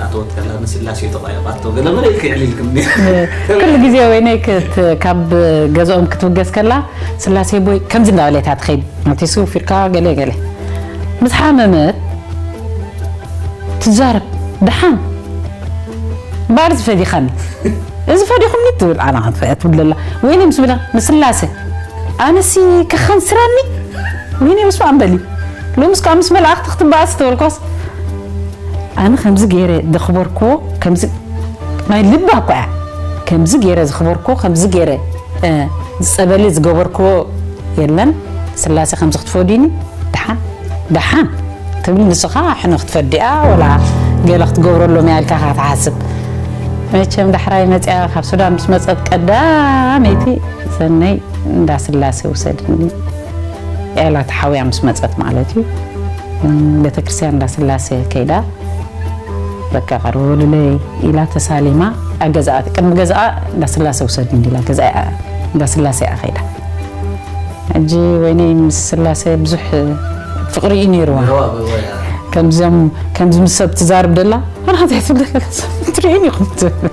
ኣተወት ከላ ንስላሴ ተቋየቋቶ ገለ መለ ክዕልልክም ኩሉ ግዜ ወይነይ ክት- ካብ ገዝኦም ክትብገስ ከላ ስላሴ ቦይ ከምዚ እንዳበለት እያ ትኸይድ። ነቲ ሱፍ ኢልካ ገለ ገለ ምስ ሓመመት ትዛረብ። ደሓን ባር ዝፈዲኻኒ እዚ ፈዲኹምኒ ትብል። ኣና ክትፈያ ትብለላ። ወይነ ምስ ብላ ንስላሴ ኣነሲ ከኸንስራኒ ወይነ ምስ ኣንበሊ ሎምስ ከዓ ምስ መላእኽቲ ክትበኣስ ተበልኳስ ኣነ ከምዚ ገይረ ዘኽበርክዎ ከምዚ ናይ ልባ እኳ እያ ከምዚ ገይረ ዘኽበርክዎ ከምዚ ገይረ ዝፀበሊ ዝገበርክዎ የለን። ስላሴ ከምዚ ክትፈድዩኒ ደሓን ደሓን ትብል። ንስኻ ሕነ ክትፈድያ ወላ ገለ ክትገብረሎም እያ ኢልካ ኢኻ ትሓስብ። መቸም ዳሕራይ መፅያ ካብ ሱዳን ምስ መፀት ቀዳመይቲ ሰነይ እንዳ ስላሴ ውሰድኒ ኤላ ተሓውያ ምስ መፀት ማለት እዩ። ቤተክርስትያን እንዳ ስላሴ ከይዳ በቃ ቀርቡ ልለይ ኢላ ተሳሊማ ኣገዛኣ ቅድሚ ገዛኣ እንዳ ስላሴ ውሰድኒ ኢላ ገዛኣ እንዳ ስላሴ እያ ከይዳ። ሕጂ ወይነይ ምስ ስላሴ ብዙሕ ፍቕሪ እዩ ነይርዋ። ከምዚኦም ከምዚ ምስ ሰብ ትዛርብ ደላ ኣናታ ትብለካ ትርእኒ ኢኹም ትብል